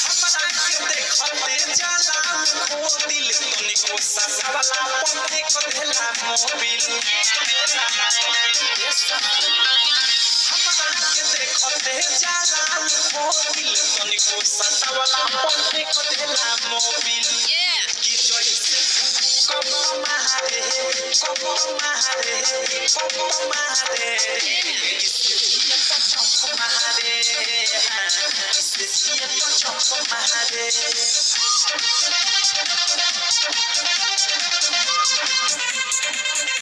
हमरा के देखते जाला खो दिल, तनिको ससवला पथे कधेला मोबिल। हमरा के देखते जाला खो दिल, तनिको ससवला पथे कधेला मोबिल। कि जैसे कम मारे, कम मारे, कम मारे, किसे तो चंप मारे, किसे तो चंप मारे।